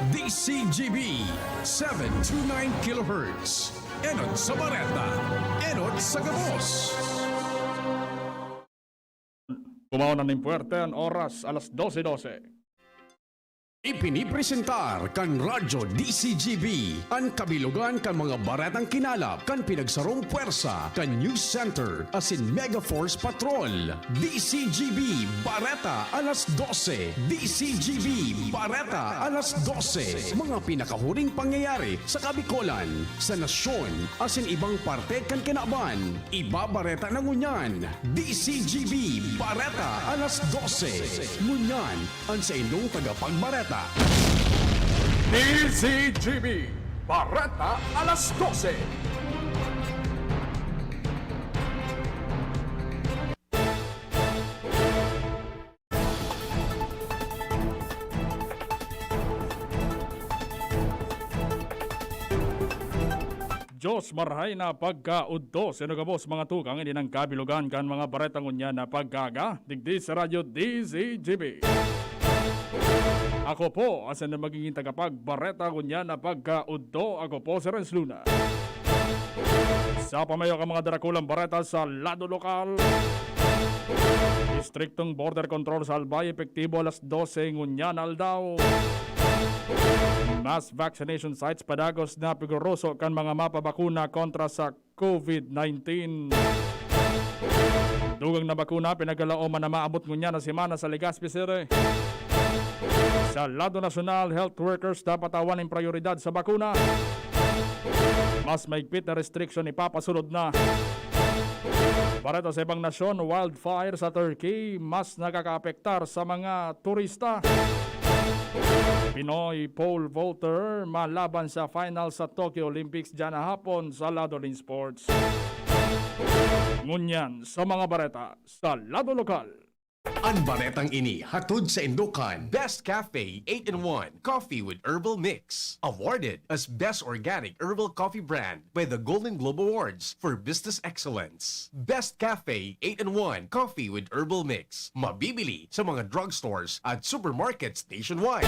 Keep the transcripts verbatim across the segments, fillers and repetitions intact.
D C G B, seven two nine kilohertz. Enot sa Bareta, enot sa gabos. Kumaon na nin puwerte an oras, alas dose dose. Ipinipresentar kan Radyo D C G B an kabilogan kan mga baretang kinalap kan pinagsarong pwersa kan News Center asin Mega Force Patrol. D C G B Bareta alas dose. D C G B Bareta alas dose. Mga pinakahuring pangyayari sa Kabikolan, sa nasyon, asin ibang parte kan kinaban. Ibabareta na ngunyan. D C G B Bareta alas dose. Ngunyan, an saindong tagapagbareta. D C G B Bareta alas dose. Diyos marahay na pagkaudto sa inyo gabos, mga tugang. Ini nang kabilogan kan mga bareta ngunyan na pagkaaga, digdi sa Radyo D Z G B. Ako po, asin na magiging tagapagbareta ngunyan na pagkaudto, ako po si Renz Luna. Sa pamayo kan mga darakulang bareta sa lado lokal, istriktong border control sa Albay, epektibo alas dose ngunyan na aldaw. Mass vaccination sites padagos na pigoroso kan mga mapabakuna kontra sa COVID nineteen. Dugang na bakuna pinagkalaoman na maabot ngunyan na semana sa Legazpi City. Sa lado nasyonal, health workers dapat tawan nin prayoridad sa bakuna. Mas mahigpit na restriksyon ipapasunod na. Bareta sa ibang nasyon, wildfire sa Turkey mas nakakaapektar sa mga turista. Pinoy pole vaulter malaban sa final sa Tokyo Olympics diyan na hapon sa lado nin sports. Ngunyan sa mga bareta sa lado lokal. An baretang ini hatod saindo kan Best Cafe eight-in-one Coffee with Herbal Mix, awarded as Best Organic Herbal Coffee Brand by the Golden Globe Awards for Business Excellence. Best Cafe eight-in-one Coffee with Herbal Mix, mabibili sa mga drugstores at supermarkets nationwide.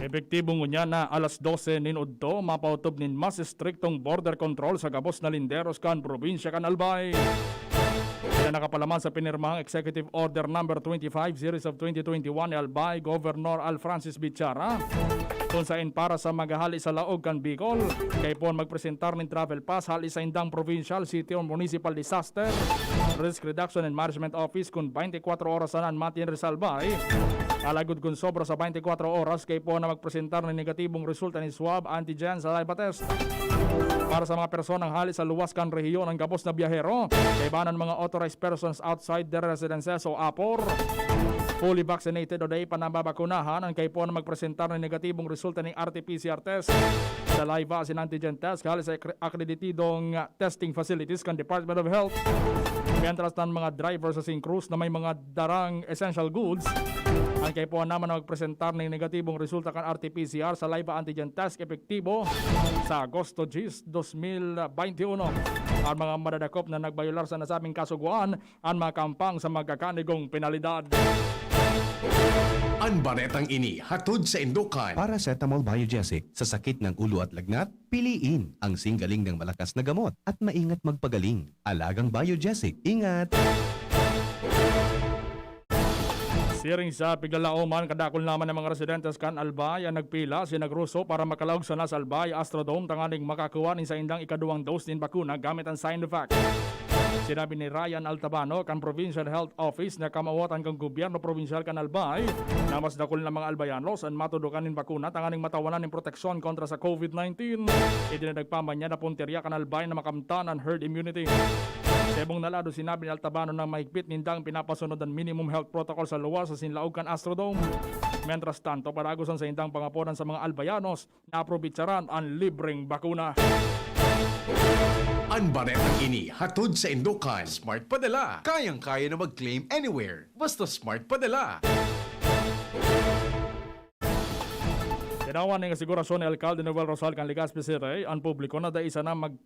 Epektibo ngunyan na alas dose nin udto, mapaotob nin mas estriktong border control sa gabos na linderos kan probinsya kan Albay. Kaya nakapalaman sa pinirmahang Executive Order Number twenty-five Series of twenty twenty-one ni Albay Governor Al Francis Bichara, kung sain para sa maghahali sa laog kan Bicol, kaipuhan magpresentar nin travel pass hali sa indang provincial, city or municipal disaster risk reduction and management office kun twenty-four oras sana an matin sa Albay. Alagad kun sobra sa twenty-four oras, kaipuhan na magpresentar nin negatibong resulta nin swab antigen saliva test. Para sa mga personang hali sa luwas kan rehiyon an gabos na biyahero, kaiba an mga authorized persons outside their residences o apor, fully vaccinated o dai pa nababakunahan, an kaipuhan na magpresentar nin negatibong resulta nin R T P C R test, saliva asin antigen test hali sa akre-, akreditidong testing facilities kan Department of Health. Mientras na an mga driver sa Sing Cruz na may mga darang essential goods, an kaipuhan naman na magpresentar nin negatibong resulta kan R T P C R saliva antigen test epektibo sa Agosto diyes, dos mil bente uno. An mga madadakop na nagbayolar sa nasabing kasugoan, an makampang sa magkakanigong penalidad. An baretang ini hatod saindo kan Paracetamol Biogesic sa sakit ng ulo at lagnat, piliin ang singgaling ng malakas na gamot at maingat magpagaling. Alagang Biogesic, ingat! Siring sa piglalaoman, kadakul naman ng mga residentes kan Albay ang nagpila, sinagruso para makalaog sana sa Albay Astrodome tanganing makakuha nin saindang ikaduwang dose nin bakuna gamit ang Sinovac. Sinabi ni Ryan Altabano kan Provincial Health Office na kamawatan kan gobyerno probinsyal kan Albay na mas dakul na mga Albayanos an matudokan nin bakuna tanganing matawanan nin proteksyon kontra sa COVID nineteen. Idinadagpaman niya na puntirya kan Albay na makamtan an herd immunity. Sa ibong na lado, sinabi ni Altabano na mahigpit nindang pinapasunod an minimum health protocol sa luwas asin laog kan Astrodome. Mientras tanto, padagos an saindang pangaponan sa mga Albayanos na aprobitsaran an libreng bakuna. An baretang ini hatod saindo kan Smart Padala. Kayang-kaya na mag-claim anywhere, basta Smart Padala. Tinawan nin asigurasyon ni Alkalde Noel Rosal kan Legazpi City an publiko na dai sana mag-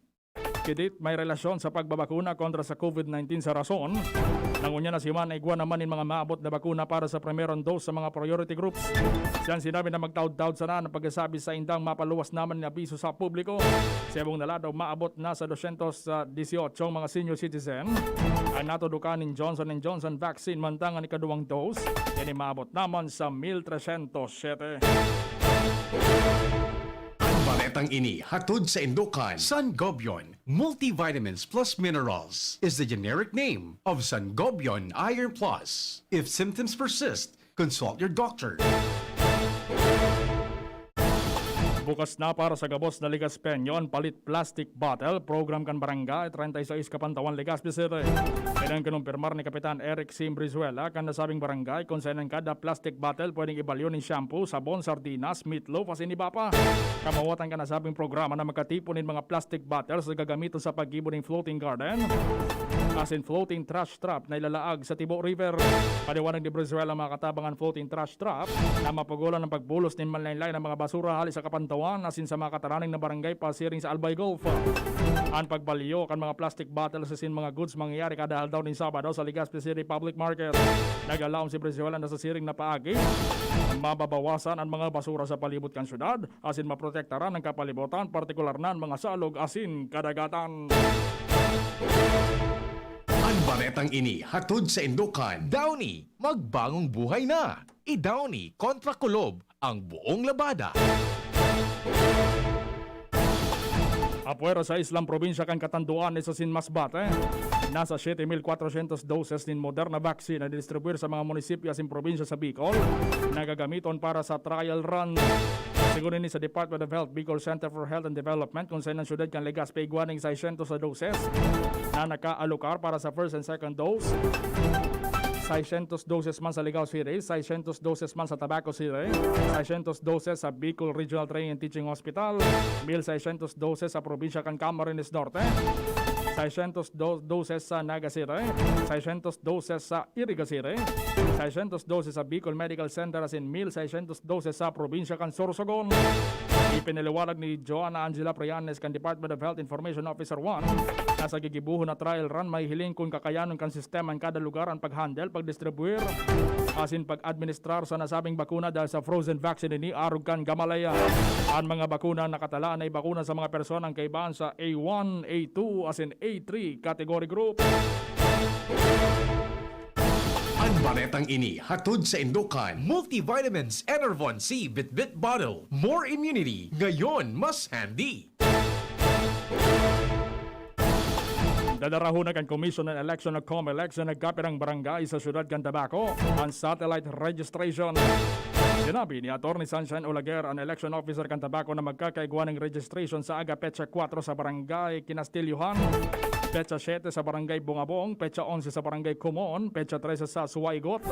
Expedit may relasyon sa pagbabakuna kontra sa COVID nineteen sa Rason. Nangunyan na si Juan na igwa naman nin mga maabot na bakuna para sa primerong dose sa mga priority groups. Siyan sinabi na magtaod-taod sana ang pagkasabi sa indang mapaluwas naman na abiso sa publiko. Sa ibong na lado, maabot na sa dosyentos disyotso mga senior citizen ang natudukan nin Johnson and Johnson vaccine, mantang an ikaduwang dose, ini maabot naman sa mil tresyentos siyete. Ang baretang ini hatod sa indokan Sangobion. Multivitamins plus minerals is the generic name of Sangobion Iron Plus. If symptoms persist, consult your doctor. Bukas na para sa gabos na Legazpeño an palit plastic bottle program kan Barangay treinta y seis Kapantawan, Legazpi City. Kaya kinumpirmar ni Kapitan Eric Sim Brizuela kan nasabing barangay, kung saan an kada plastic bottle pwedeng ibalyo nin shampoo, sabon, sardinas, meatloaf, asin iba pa. Kamawatan kan nasabing programa na magkatipon nin mga plastic bottles na gagamiton sa paggibo nin floating garden, asin floating trash trap na ilalaag sa Tibo River. Paliwanag ni Brizuela, makatabangan floating trash trap na mapugulan ang pagbulos nin manlaynlay na mga basura hali sa Kapantawan asin sa mga kataraning na barangay pasiring sa Albay Gulf. An pagbalyo kan mga plastic bottles asin mga goods mangyayari kada aldaw nin Sabado sa Legazpi City Public Market. Nag-alaom si Brizuela na sa siring na paagi, mababawasan an mga basura sa palibot kan syudad asin maprotektaran ang kapalibutan, partikular na an mga salog asin kadagatan. An baretang ini hatod sa indokan Downy, magbangong buhay na! I-Downy kontra kulob ang buong labada. Apwera sa islang probinsya kan Catanduanes asin Masbate, nasa siyete mil kwatrosyentos doses nin Moderna vaccine na didistribuir sa mga munisipyo asin probinsya sa Bicol na gagamiton para sa trial run. Sigon ini sa Department of Health, Bicol Center for Health and Development, kung saan an syudad kan Legazpi igwa nin seiscientos na doses na naka-alokar para sa first and second dose. Seiscientos doses man sa Ligao City, seiscientos doses man sa Tabaco City, seiscientos doses sa Bicol Regional Training and Teaching Hospital, mil seiscientos doses sa probinsya kan Camarines Norte, seiscientos do-, doses sa Naga City, seiscientos doses sa Iriga City, seiscientos doses sa Bicol Medical Center asin mil seiscientos doses sa probinsya kan Sorsogon. Ipinaliwanag ni Joanna Angela Prianes kan Department of Health Information Officer one na sa gigibohon na trial run, mahihiling kun kakayanon kan sistema an kada lugar an pag-handle, pagdistribuir asin pag-administrar sa nasabing bakuna dahil sa frozen vaccine ini arog kan Gamaleya. An mga bakuna nakatalaan na ibakuna sa mga personang kaibahan sa A one, A two asin A three category group. An baretang ini hatod sa indokan Multivitamins Enervon C Bitbit Bottle. More immunity, ngayon mas handy. Dadarahon na kan Commission on Election o COMELEC sa nagkapirang barangay sa siyudad kan Tabaco an satellite registration. Sinabi ni Attorney Sunshine Olaguer, an election officer kan Tabaco, na magkakaigwa nin registration sa aga petsa kwatro sa barangay Kinastilyohan, petsa siyete sa barangay Bungabong, petsa onse sa barangay Comon, petsa trese sa Suwaygot,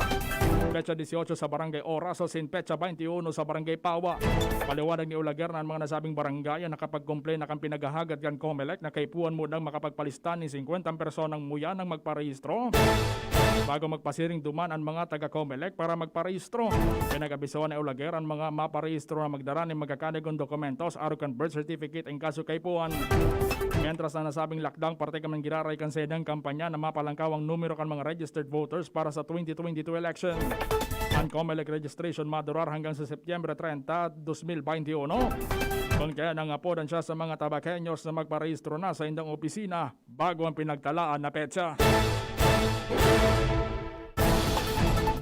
petsa disyotso sa barangay Oras, asin petsa baynte uno sa barangay Pawa. Paliwanag ni Olaguer na an mga nasabing barangay an nakapagkumple na kan pinaghahagad kan COMELEC na kaipuhan mudang makapagpalista nin singkwentang personang muya nang magparehistro bago magpasiring duman an mga taga-COMELEC para magparehistro. Pinag-abisohan ni Olaguer an mga maparehistro na magdara nin magkakanigon dokumentos arog kan birth certificate in kaso kaipuhan. Mientras na nasabing lakdang parte kan giraray kan saindang kampanya na mapalangkaw an numero kan mga registered voters para sa twenty twenty-two election. An COMELEC registration madurar hanggang sa Setyembre treinta, dos mil baynte uno. Kun kaya, nangapodan siya sa mga Tabaqueños na magparehistro na sa indang opisina bago ang pinagtalaan na petsa.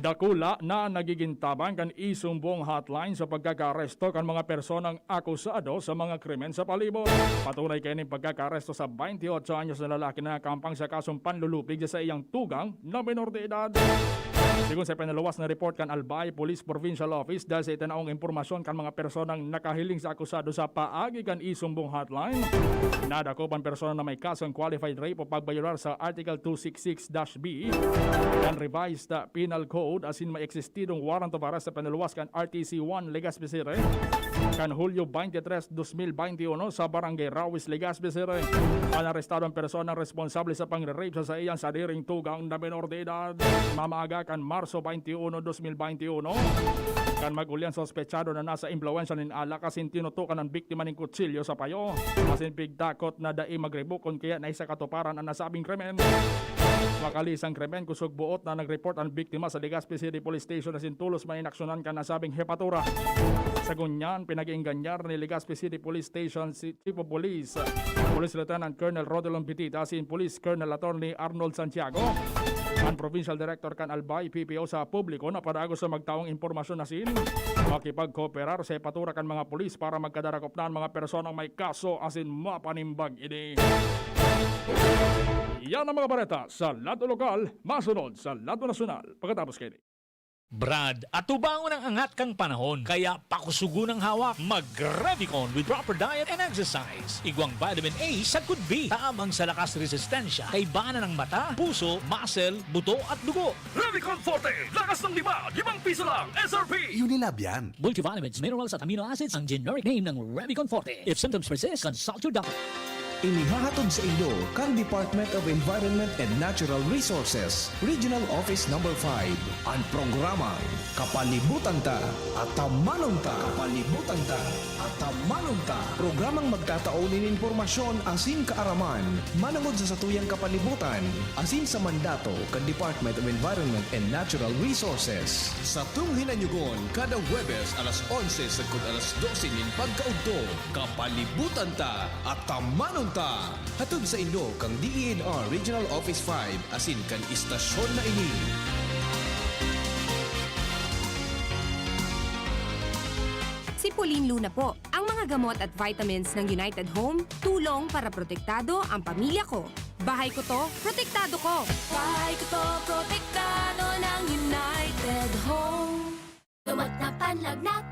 Dakula na nagigin tabang kan isumbong hotline sa pagkakaaresto kan mga personang akusado sa mga krimen sa palibot. Patunay kaining pagkakaaresto sa baynte otso anyos na lalaki na nakahampang sa kasong panlulupig sa saiyang tugang na menor de edad. Sigon sa pinaluwas na report kan Albay Police Provincial Office, dahil sa itinaong impormasyon kan mga personang nakahiling sa akusado sa paagi kan isumbong hotline, nadakop an persona na may kasong qualified rape o pagbayolar sa Article two six six dash B kan Revised Penal Code asin may existidong warrant of arrest sa pinaluwas kan R T C one Legazpi City kan Hulyo twenty-three, dos mil twenty-one sa Barangay Rawis, Legazpi City. An arestadong personang responsable sa pangre-rape sa saiyang sadiring tugang na menor de edad. Mamaaga kan Marso twenty-one, twenty twenty-one, kan mag-uli an suspetsado na nasa impluwensya nin alak asin tinutukan an biktima nin kutsilyo sa payo, asin pigtakot na dai magribok kun kaya na isa katuparan an nasabing krimen. Makalis ang krimen, kusog boot na nag-report an biktima sa Legazpi City Police Station asin tolos man inaksyonan kan nasabing hepatura. Sa ngunyan, pinag-iingganyar ni Legazpi City Police Station si Chief of Police, Police Lieutenant Colonel Rodelon Bitita, asin Police Colonel Attorney Arnold Santiago, an Provincial Director kan Albay P P O, sa publiko na padagos sa magtaong impormasyon asin makipagkooperar sa hepatura kan mga pulis para magkadarakop na an mga personang may kaso asin mapanimbag ini. Yan ang mga bareta sa lado lokal, masunod sa lado nasyonal pagkatapos kaini. Brad, atubangon ang angat kan panahon, kaya pakusugon ang hawak. Mag-Revicon with proper diet and exercise. Igwang vitamin A sagkod B, tabang sa lakas resistensya, kaibanan ng mata, puso, muscle, buto at dugo. Revicon Forte, lakas ng lima, limang piso lang, S R P. Unilab yan. Multivitamins, minerals at amino acids ang generic name ng Revicon Forte. If symptoms persist, consult your doctor. Inihahatod sa inyo kan Department of Environment and Natural Resources, Regional Office Number five, an programang Kapalibutan Ta, Atamanon Ta. Kapalibutan Ta, Atamanon Ta. Programang magtatao nin impormasyon asin kaaraman manongod sa satuyang kapalibutan asin sa mandato kan Department of Environment and Natural Resources. Satong hinanyugon kada Huwebes alas onse sagkod alas dose nin pagkaudto. Kapalibutan Ta, Atamanon Ta. Hatod saindo kan D E N R Regional Office five asin kan istasyon na ini. Si Pauline Luna po. Ang mga gamot at vitamins ng United Home, tulong para protektado ang pamilya ko. Bahay ko to, protektado ko. Bahay ko to, protektado ng United Home. Gamot na panlagnat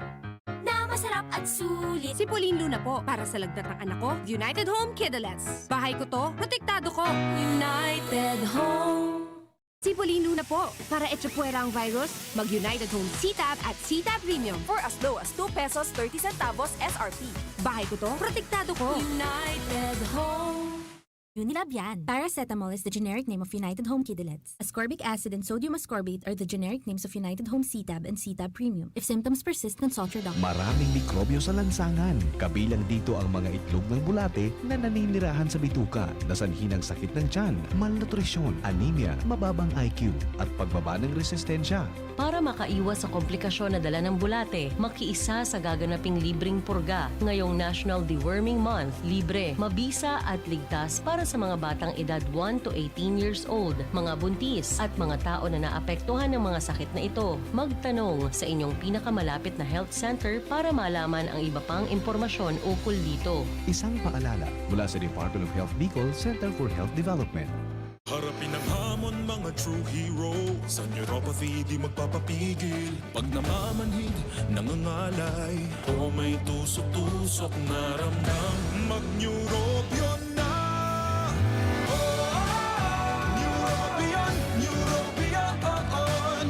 na masarap at sulit. Si Pauline Luna po, para sa lagnat ng anak ko, United Home Kidulets. Bahay ko to, protektado ko. United Home. Si Pauline Luna po, para echapuwera ang virus, mag United Home C-Tab at C-Tab Premium. For as low as two pesos thirty centavos S R P. Bahay ko to, protektado ko. United Home. Unilab yan. Paracetamol is the generic name of United Home Kidulets. Ascorbic acid and sodium ascorbate are the generic names of United Home C-Tab and C-Tab Premium. If symptoms persist, consult your doctor. Maraming mikrobyo sa lansangan. Kabilang dito ang mga itlog ng bulate na naninirahan sa bituka, na sanhi ng sakit ng tiyan, malnutrisyon, anemia, mababang I Q, at pagbaba ng resistensya. Para makaiwas sa komplikasyon na dala ng bulate, makiisa sa gaganaping libreng purga ngayong National Deworming Month. Libre, mabisa at ligtas para sa mga batang edad one to eighteen years old, mga buntis, at mga tao na naapektuhan ng mga sakit na ito. Magtanong sa inyong pinakamalapit na health center para malaman ang iba pang impormasyon ukol dito. Isang paalala mula sa Department of Health Bicol, Center for Health Development. Harapin ang hamon, mga true hero. Sa neuropathy, di magpapapigil. Pag namamanhid, nangangalay, o may tusok-tusok na ramdam, mag-Neurobion na! Oh, Neurobion, Neurobion, oh, oh.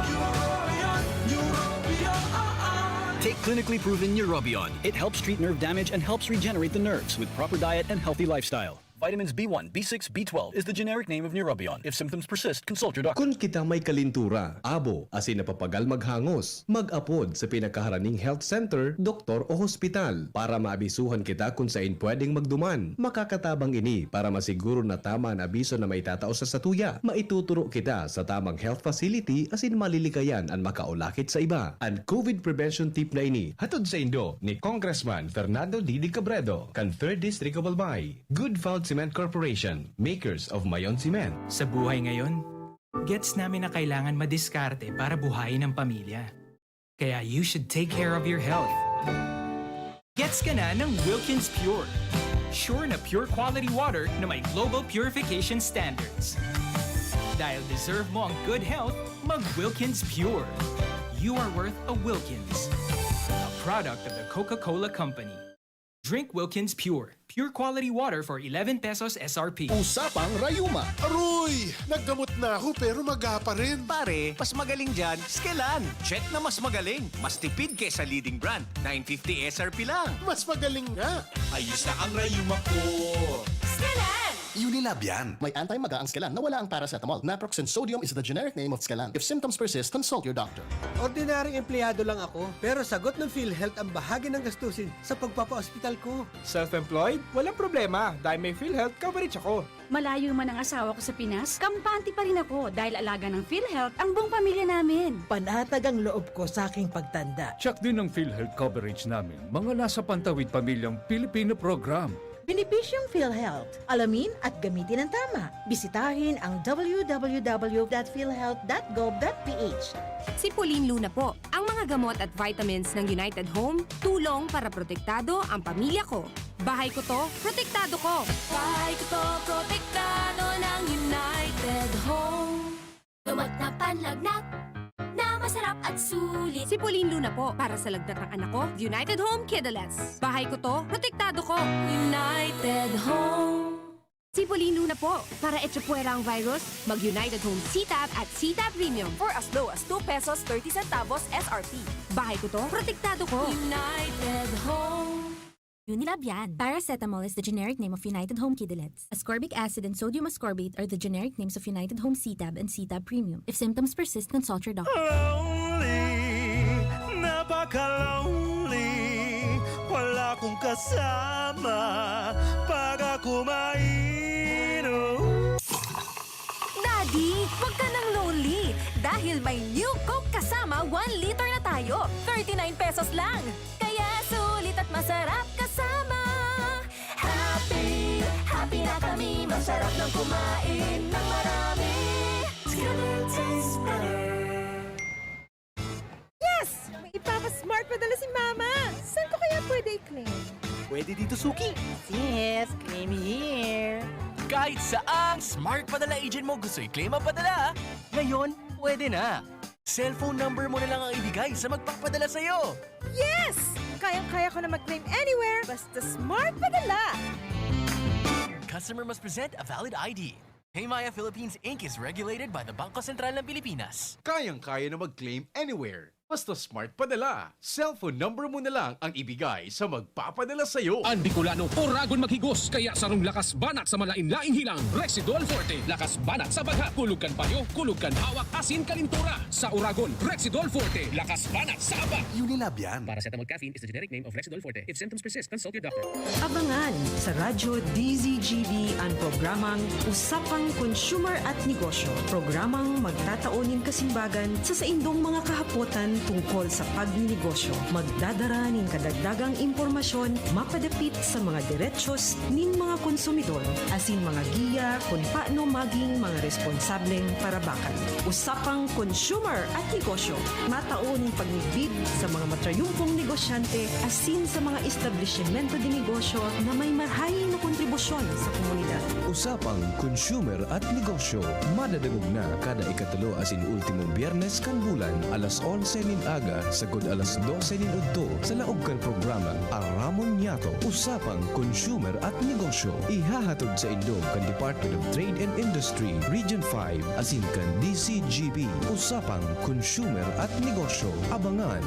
Neurobion, Neurobion, oh, oh. Take clinically proven Neurobion. It helps treat nerve damage and helps regenerate the nerves with proper diet and healthy lifestyle. Vitamins B one, B six, B twelve is the generic name of Neurobion. If symptoms persist, consult your doctor. Kun kita may kalintura, abo, asin napapagal maghangos, mag-apod sa pinakaharaning health center, doktor o hospital para maabisuhan kita kun sain pwedeng magduman. Makakatabang ini para masiguro na tama an abiso na maitatao sa satuya. Maituturo kita sa tamang health facility asin malilikayan an makaulakit sa iba. An COVID prevention tip na ini hatod saindo ni Congressman Fernando Didi Cabredo kan Third District of Albay. Good Felt Cement Corporation, makers of Mayon Cement. Sa buhay ngayon, gets namin na kailangan madiskarte para buhayin ang pamilya. Kaya you should take care of your health. Gets ka na ng Wilkins Pure. Sure na pure quality water na may global purification standards. Dahil deserve mo ang good health, mag Wilkins Pure. You are worth a Wilkins. A product of the Coca-Cola Company. Drink Wilkins Pure. Pure quality water for eleven pesos S R P. Usapang rayuma. Aroy! Naggamot na ako pero maga pa rin. Pare, mas magaling dyan, Skelan. Check na mas magaling. Mas tipid kesa leading brand. Nine fifty S R P lang. Mas magaling nga. Ayos na ang rayuma ko. Skelan! Unilab yan. May anti-maga ang Scalan na wala ang paracetamol. Naproxen sodium is the generic name of Scalan. If symptoms persist, consult your doctor. Ordinaryong empleyado lang ako, pero sagot ng PhilHealth ang bahagi ng gastusin sa pagpapaospital ko. Self-employed? Walang problema dahil may PhilHealth coverage ako. Malayo man ang asawa ko sa Pinas, kampante pa rin ako dahil alaga ng PhilHealth ang buong pamilya namin. Panatag ang loob ko sa aking pagtanda. Check din ang PhilHealth coverage namin, mga nasa Pantawid Pamilyang Pilipino Program. Benepisyong PhilHealth. Alamin at gamitin ng tama. Bisitahin ang w w w dot philhealth dot gov dot p h. Si Pauline Luna po. Ang mga gamot at vitamins ng United Home, tulong para protektado ang pamilya ko. Bahay ko to, protektado ko. Bahay ko to, protektado ng United Home. Gamot na panlagnat na masarap at sulit. Si Pauline Luna po, para sa lagnat ng anak ko, United Home Kidalettes. Bahay ko to, protektado ko. United Home. Si Pauline Luna po, para echapuwera ang virus, mag United Home C-Tab at C-Tab Premium. For as low as two pesos thirty centavos S R P. Bahay ko to, protektado ko. United Home. Unilab yan. Paracetamol is the generic name of United Home Kidalettes. Ascorbic acid and sodium ascorbate are the generic names of United Home C-Tab and C-Tab Premium. If symptoms persist, consult your doctor. Lonely, napaka-lonely. Wala akong kasama pag ako mainom. Daddy, wag ka nang lonely dahil may New Coke Kasama one liter na tayo. Thirty-nine pesos lang. Kaya sulit at masarap kasama. Happy, happy na kami. Masarap nang kumain ng marami. It's gonna taste better. Yes! May ipapa-smart padala si Mama! Saan ko kaya pwede i-claim? Pwede dito, Suki. Yes, claim here. Kahit saang smart padala agent mo gusto i-claim ang padala, ngayon, pwede na. Cellphone number mo na lang ang ibigay sa magpapadala sa'yo. Yes! Kayang-kaya ko na mag-claim anywhere, basta smart padala! Customer must present a valid I D. Paymaya Philippines Inc is regulated by the Bangko Sentral ng Pilipinas. Kayang-kaya na mag-claim anywhere. Basta smart padala. Cellphone number mo na lang ang ibigay sa magpapadala sa'yo. An Bicolano, oragon maghigos, kaya sarong lakas banat sa malain-laing hilang. Rexidol Forte, lakas banat sa baghat. Kulog kan payo, kulog kan hawak, asin kalintura. Sa oragon, Rexidol Forte, lakas banat sa aba. Unilab yan. Paracetamol caffeine is the generic name of Rexidol Forte. If symptoms persist, consult your doctor. Abangan sa Radyo D Z G B an programang Usapang Consumer at Negosyo. Programang magtatao nin kasimbagan sa saindong mga kahapotan tungkol sa pagninegosyo. Magdadara nin kadagdagang impormasyon mapadapit sa mga derechos nin mga konsumidor asin mga giya kun paano maging mga responsableng parabakan. Usapang Consumer at Negosyo, matao nin pagmidbid sa mga matrayumpong negosyante asin sa mga establisimento de negosyo na may marahay na kontribusyon sa komunidad. Usapang Consumer at Negosyo, madadangog na kada ikatulo asin ultimong Biyernes kan bulan, alas onse nin aga sagkod alas dose nin udto, sa laog kan programang Aramon Niyato, Usapang Consumer at Negosyo. Ihahatod saindo kan Department of Trade and Industry, Region five, asin kan D C G B. Usapang Consumer at Negosyo. Abangan!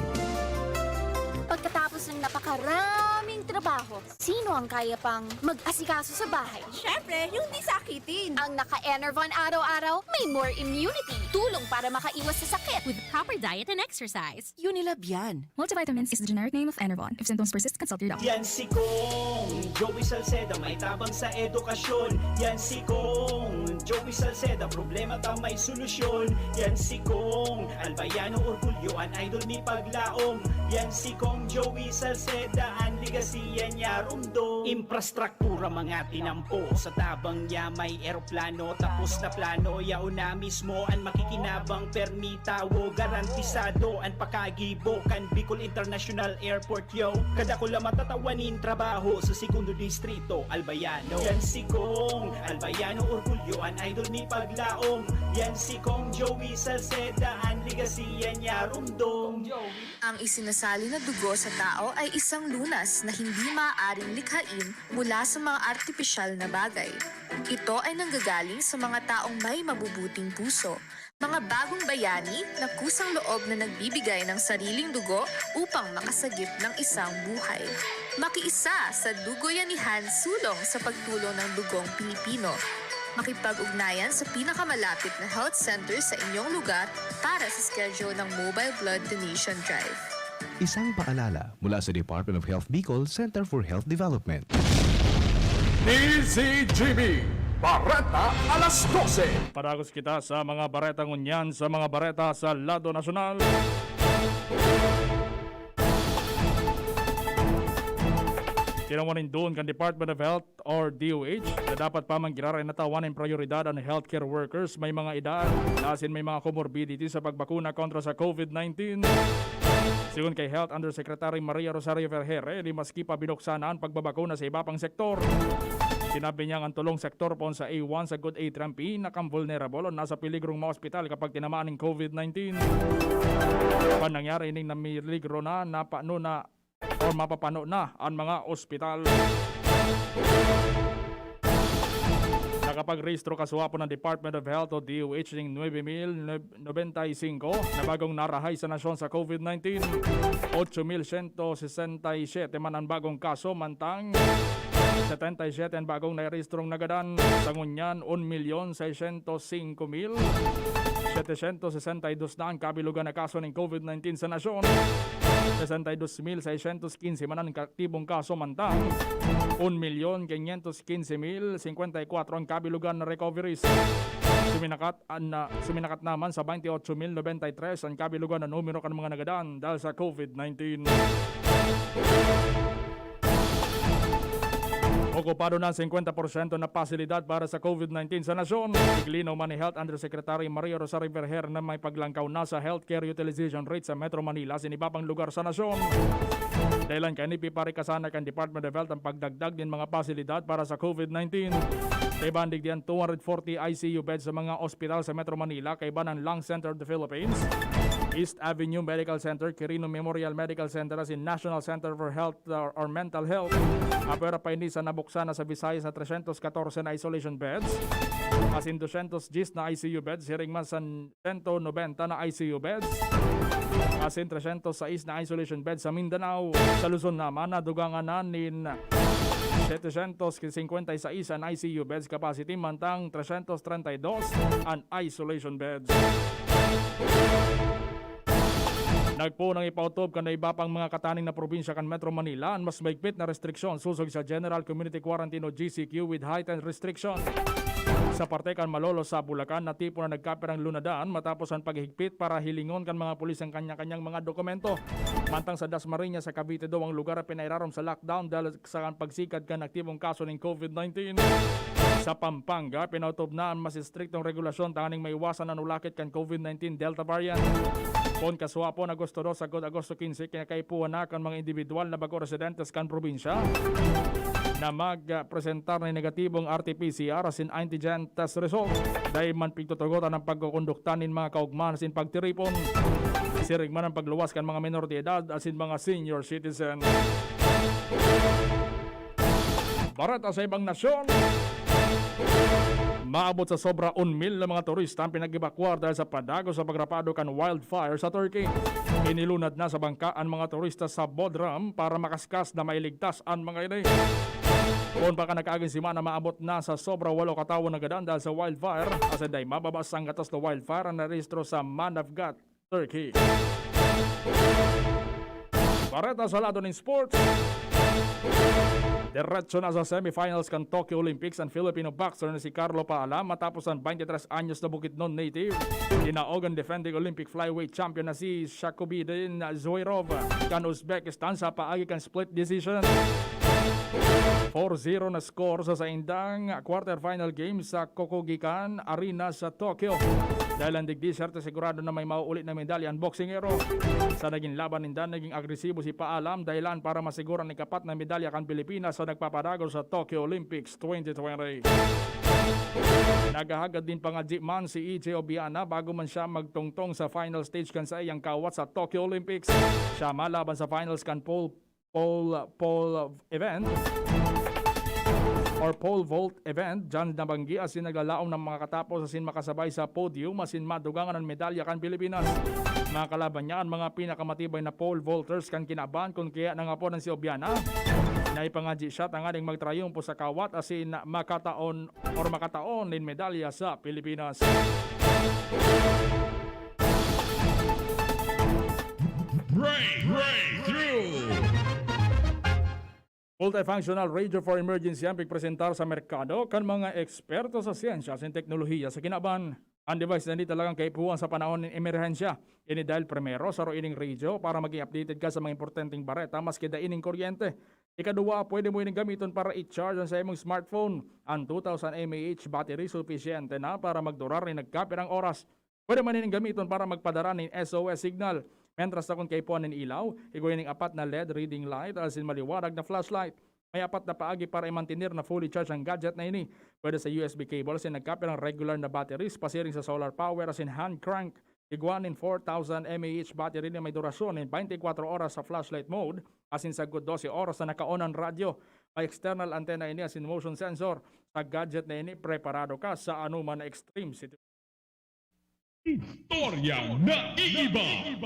Pagkatapos ng napakaraming trabaho, sino ang kaya pang mag-asikaso sa bahay? Siyempre, yung di sakitin. Ang naka-Enervon araw-araw, may more immunity. Tulong para makaiwas sa sakit. With proper diet and exercise. Unilab yan. Multivitamins is the generic name of Enervon. If symptoms persist, consult your doctor. Yan si Kong Joey Salceda, may tabang sa edukasyon. Yan si Kong Joey Salceda, problema ta may solusyon. Yan si Kong Albayano Orgulyo, an idol mi paglaom. Yan si Kong Joey Salceda, an legacy yan niya rumdom. Infrastruktura mga tinampo, sa tabang niya may eroplano. Tapos na plano, yaon na mismo an makikinabang. Permi tawo, garantisado an pakagibo kan Bicol International Airport, yo. Kadakula matatawan nin trabaho sa Segundo Distrito, Albayano. Yan si Kong Albayano Orgulyo, an idol mi paglaom. Yan si Kong Joey Salceda, an legacy yan niya rumdom. Ang isinasali na dugo sa tao ay isang lunas na hindi maaaring likhain mula sa mga artipisyal na bagay. Ito ay nanggagaling sa mga taong may mabubuting puso, mga bagong bayani na kusang loob na nagbibigay ng sariling dugo upang makasagip ng isang buhay. Makiisa sa Dugoyanihan sulong sa pagtulong ng dugong Pilipino. Makipag-ugnayan sa pinakamalapit na health center sa inyong lugar para sa schedule ng Mobile Blood Donation Drive. Isang paalala mula sa Department of Health Bicol Center for Health Development. D Z G B, Bareta alas dose. Padagos kita sa mga bareta ngunyan sa mga bareta sa lado nasyonal. Tinawan nin duon kan Department of Health or D O H na dapat pa man giraray na tawan nin prioridad an healthcare workers may mga edad na asin may mga comorbidity sa pagbakuna kontra sa COVID nineteen. Sigon kay Health Undersecretary Maria Rosario Vergeire, di maski pa binuksan na an pagbabakuna sa iba pang sektor. Sinabi niyang ang tolong sektor poon sa A one sagkod A three ang pinakang vulnerable o nasa peligrong maospital kapag tinamaan nin COVID nineteen. Pan nangyari ining namiligro na, napano na or mapapano na an mga ospital. Nakapagrehistro kasuwapon ang Department of Health o D O H ning nuebe mil nobenta y singko na bagong narahay sa nasyon sa COVID nineteen. Otso mil siyento sesenta y siyete man ang bagong kaso, mantang setenta y siyete ang bagong nairehistrong nagadan. Sa ngunyan, un milyon seiscientos singko mil setecientos sesenta y dos na ang kabilugan na kaso ning COVID nineteen sa nasyon. Sesenta y dos mil seiscientos quince man ang aktibong kaso, mantang un milyon quinientos quince mil cincuenta y cuatro ang kabilugan na recoveries. Suminakat, an, suminakat naman sa baynte otso mil nobenta y tres ang kabilugan na numero kan mga nagadan dahil sa COVID nineteen. Okupado na ang singkwenta porsyento na pasilidad para sa COVID nineteen sa nasyon. Iglinaw man ni Health Undersecretary Maria Rosario Vergeire na may paglangkaw na sa healthcare utilization rate sa Metro Manila asin iba pang lugar sa nasyon. Dahilan kaini, piparikasan na kan Department of Health ang pagdagdag nin mga pasilidad para sa COVID nineteen. Kaiba digdi an two hundred forty I C U beds sa mga ospital sa Metro Manila, kaiba an Lung Center of the Philippines, East Avenue Medical Center, Quirino Memorial Medical Center asin National Center for Health or, or Mental Health. Apwera pa ini sa nabuksan na sa Visayas na tresyentos katorse na isolation beds asin dosyentos dyes na I C U beds, hiring man sa sento nobenta na I C U beds asin tresyentos sais na isolation beds sa Mindanao. Sa Luzon naman, nadugangan na nin setecientos cincuenta y seis an I C U beds capacity, mantang tresyentos treinta y dos an isolation beds. Nagpoon ang ipautob kan iba pang mga kataning na probinsya kan Metro Manila an mas mahigpit na restriksyon sosog sa General Community Quarantine o G C Q with heightened restriction. Sa parte kan Malolos sa Bulacan, natipon na nagkapirang lunadan matapos an paghigpit para hilingon kan mga pulis ang kanya-kanyang mga dokumento. Mantang sa Dasmariñas sa Cavite daw ang lugar na pinairarom sa lockdown dahil sa pagsigkad kan aktibong kaso nin COVID nineteen. Sa Pampanga, pinautob na an mas estriktong regulasyon tanganing maiwasan an ulakit kan COVID nineteen Delta variant. Poon kasuwapon, Agosto dos sagkod Agosto quince, kinakaipuhan na kan mga individual na bako residentes kan probinsya na magpresentar nin negatibong R T P C R asin antigen test result. Dai man pigtutugotan ang pagkukondukta nin mga kaogmahan asin pagtiripon. Siring man ang pagluwas kan mga menor de edad asin mga senior citizen. Bareta sa ibang nasyon. Maabot sa sobra un mil na mga turista ang pinag-ebakwar dahil sa padagos sa pagrapado kan wildfire sa Turkey. Inilunad na sa bangka an mga turista sa Bodrum para makaskas na mailigtas an mga ini. Poon pa kan nakaaging semana, maabot na sa sobra walo katawo nagadan dahil sa wildfire. Asin dai mababa sa sanggatos na wildfire ang narehistro sa Manavgat, Turkey. Bareta sa lado nin sports. Diretso na sa semifinals kan Tokyo Olympics an Filipino boxer na si Carlo Paalam matapos an twenty-three anyos na Bukidnon native. Dinaog an defending Olympic flyweight champion na si Shakubidin Zoirov kan Uzbekistan sa paagi kan split decision. Four zero na score sa saindang quarterfinal game sa Kokugikan Arena sa Tokyo. Dahil ang digdi, syerte sigurado na may mauuli na medalya ang boksingero. Sa naging laban ninda, naging agresibo si Paalam, dahilan para masiguro ang ikapat na medalya kan Pilipinas sa nagpapadagos sa Tokyo Olympics twenty twenty. Naghahagad nin pangadyi man si E J Obiana bago man siya magtungtong sa final stage kan saiyang kawat sa Tokyo Olympics. Siya malaban sa finals kan pole pole, pole event or pole vault event, dyan nabanggi asin naglalaom na makatapos asin makasabay sa podium asin madugangan an medalya kan Pilipinas. Mga kalaban niya an mga pinakamatibay na pole vaulters kan kinaban, kun kaya nangaponan si Obiana Naipangadyi siya tanganing magtrayumpo sa kawat asin makataon or makataon nin medalya sa Pilipinas. Break, breakthrough! Multifunctional radio for emergency an pigpresentar sa merkado kan mga eksperto sa siyensya asin teknolohiya sa kinaban. An device na ini talagang kaipuhan sa panahon nin emerhensya. Ini dahil primero, saro ining radio para maging updated ka sa mga importanteng bareta maski dai nin kuryente. Ikaduwa, pwede mo ining gamiton para i-charge an saimong smartphone. An two thousand mAh battery supisyente na para magdurar nin nagkapirang oras. Pwede man ining gamiton para magpadara nin S O S signal. Mientras na kun kaipuhan nin ilaw, igwa ining apat na L E D reading light asin maliwanag na flashlight. May apat na paagi para i-mantener na fully charged ang gadget na ini. Pwede sa U S B cable asin nagkapirang regular na batteries pasiring sa solar power asin hand crank. Igwa nin four thousand mAh battery na may durasyon nin twenty-four oras sa flashlight mode asin sagkod dose oras na naka-on an radyo. May external antenna ini asin motion sensor. Sa gadget na ini, preparado ka sa anuman na extreme situation. Istoryang naiiba.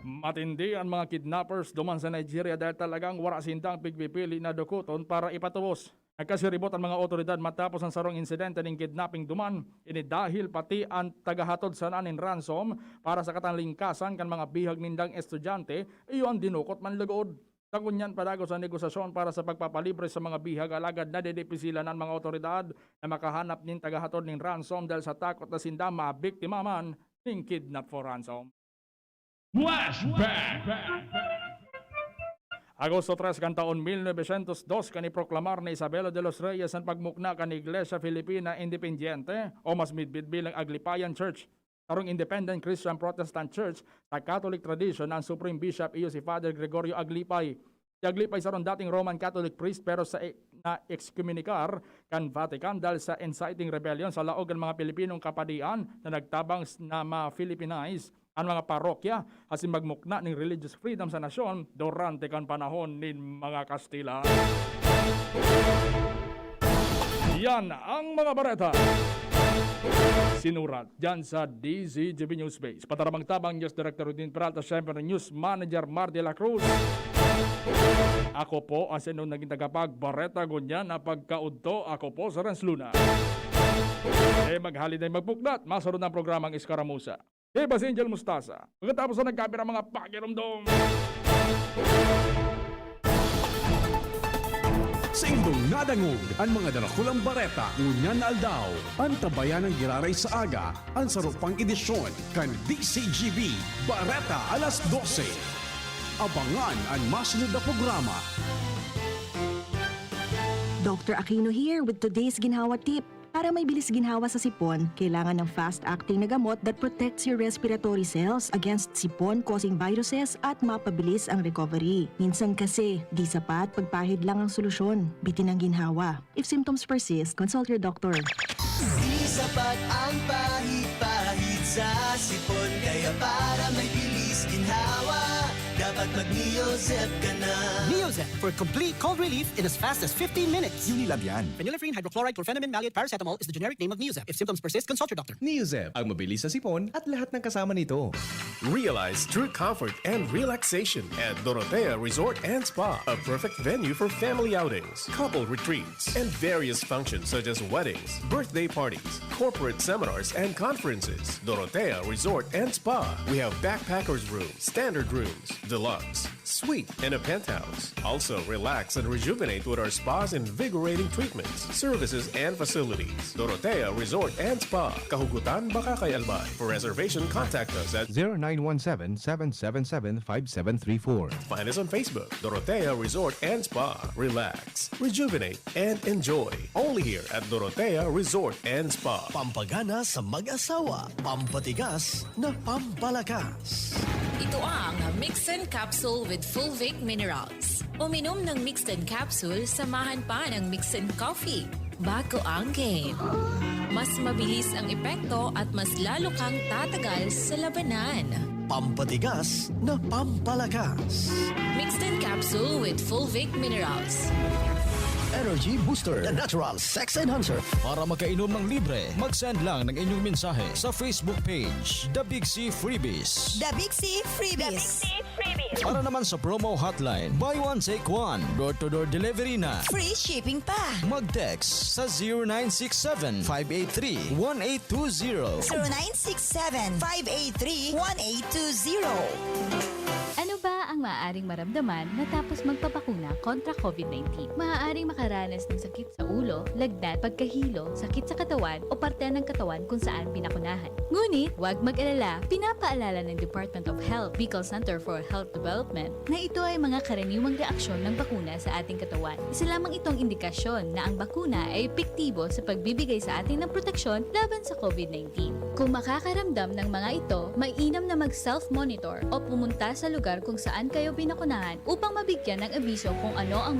Matindi an mga kidnappers duman sa Nigeria dahil talagang wara sindang pigpipili na dukoton para ipatubos. Nagkasiribot an mga awtoridad matapos an sarong insidente nin kidnapping duman. Ini dahil pati an tagahatod sana nin ransom para sa katalingkasan kan mga bihag nindang estudyante, iyo an dinukot man lugod. Sa ngunyan, padagos an negosasyon para sa pagpapalibre sa mga bihag, alagad nadidipisilan an mga awtoridad na makahanap nin tagahatod nin ransom dahil sa takot na sinda mabiktima man nin kidnap for ransom. Flashback! Agosto tres kan taon mil novecientos dos, kan iproklamar ni Isabelo de los Reyes an pagmukna kan Iglesia Filipina Independiente, o mas midbid bilang Aglipayan Church. Sarong independent Christian Protestant Church sa Catholic tradition, ang Supreme Bishop iyo si Father Gregorio Aglipay. Si Aglipay sarong dating Roman Catholic priest pero sa e-, na-excommunicar kan Vatican dahil sa inciting rebellion sa laog kan mga Pilipinong kapadian na nagtabang s-, na ma-Filipinize an mga parokya asin magmukna nin religious freedom sa nasyon durante kan panahon nin mga Kastila. Yan ang mga bareta. Sinurat diyan sa D Z G B News Base. Patarabang-tabang, News Director Rodin Peralta, siyempre, News Manager Mar de la Cruz. Ako po ang sa inyong naging tagapagbareta ngunyan na pagkaudto. Ako po si Renz Luna. E maghaliday magpuklat, masunod na ang programang Eskaramusa. Hey, Basing Angel Mustasa. Pagkatapos na nagkapira mga pakirumdom. Sa indong nadangog an mga darakulang bareta ngunyan na aldaw, antabayan ang giraray sa aga an saro pang edisyon kan D Z G B Bareta Alas Dose. Abangan an masunod na programa. Doctor Aquino here with today's ginhawa tip. Para may bilis ginhawa sa sipon, kailangan ng fast-acting na gamot that protects your respiratory cells against sipon-causing viruses at mapabilis ang recovery. Minsan kasi, di sapat pagpahid lang ang solusyon. Bitin ang ginhawa. If symptoms persist, consult your doctor. Di sapat ang pahid-pahid sa sipon, kaya para may bilis ginhawa, dapat mag-Neozep ka na. Neozep for complete cold relief in as fast as fifteen minutes. Unilab yan. Phenylephrine, hydrochloride, chlorphenamine maleate, paracetamol is the generic name of Neozep. If symptoms persist, consult your doctor. Neozep, ang mabilis sa sipon at lahat ng kasama nito. Realize true comfort and relaxation at Dorotea Resort and Spa, a perfect venue for family outings, couple retreats, and various functions such as weddings, birthday parties, corporate seminars, and conferences. Dorotea Resort and Spa. We have backpackers room, standard rooms, deluxe, suite, and a penthouse. Also, relax and rejuvenate with our spa's invigorating treatments, services, and facilities. Dorotea Resort and Spa, Kahugutan, Bacacay, Albay. For reservation, contact us at zero nine one seven, seven seven seven, five seven three four. Find us on Facebook, Dorotea Resort and Spa. Relax, rejuvenate, and enjoy. Only here at Dorotea Resort and Spa. Pampagana sa mag-asawa, pampatigas na pampalakas. Ito ang Mixin Capsule with Fulvic Minerals. Uminom ng Mixin Capsule, samahan pa ng Mixin Coffee. Bago ang game. Mas mabilis ang epekto at mas lalo kang tatagal sa labanan. Pampatigas na pampalakas. Mixin Capsule with Fulvic Minerals. Energy Booster, the natural sex enhancer. Para makainom ng libre, mag-send lang ng inyong mensahe sa Facebook page, The Big C Freebies. The Big C Freebies. Para naman sa promo hotline, buy one, take one, door-to-door delivery na. Free shipping pa. Mag-text sa zero nine six seven, five eight three, one eight two zero. zero nine six seven, five eight three, one eight two zero. Ano ba ang maaaring maramdaman matapos magpabakuna kontra COVID nineteen? Maaaring makaranas ng sakit sa ulo, lagnat, pagkahilo, sakit sa katawan o parte ng katawan kung saan binakunahan. Ngunit, huwag mag-alala, pinapaalala ng Department of Health, Bicol Center for Health Development, na ito ay mga karaniwang reaksyon ng bakuna sa ating katawan. Isa lamang itong indikasyon na ang bakuna ay epektibo sa pagbibigay sa atin ng proteksyon laban sa COVID nineteen. Kung makakaramdam ng mga ito, mainam na mag-self-monitor o pumunta sa lugar kung saan kayo binakunahan upang mabigyan ng abiso kung ano ang